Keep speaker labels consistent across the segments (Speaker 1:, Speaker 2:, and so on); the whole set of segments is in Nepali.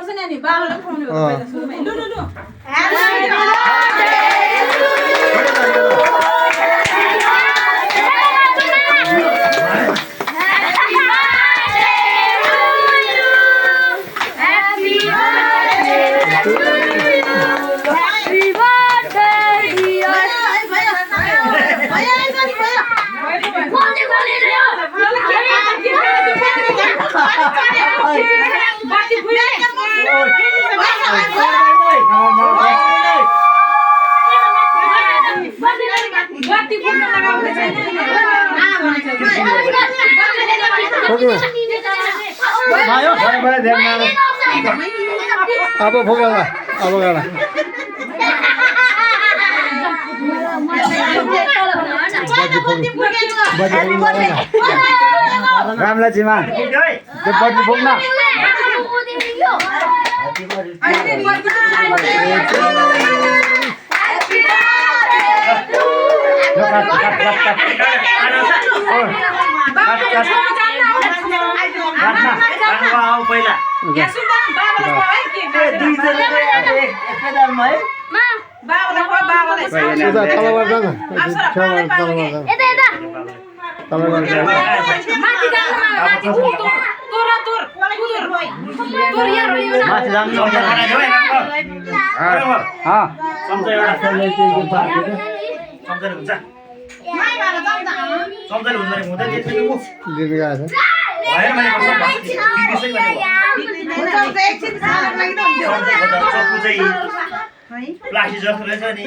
Speaker 1: पर्छ नि अनि बाबालाई खुवाउने हो पहिला सुरुमै लु लु लु
Speaker 2: अब भोगाला अब गाला रामलाई जिमा त्यो बत्ती फुक्न
Speaker 3: प्लास्टिक जस्तो रहेछ नि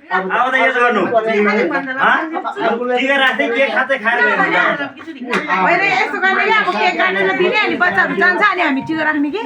Speaker 3: अब त यसो गर्नु टिका राख्दै केक खाँदै खाएर
Speaker 1: यसो गर्ने अब केक काटेर दिने अनि बच्चाहरू जान्छ अनि हामी टिका राख्ने कि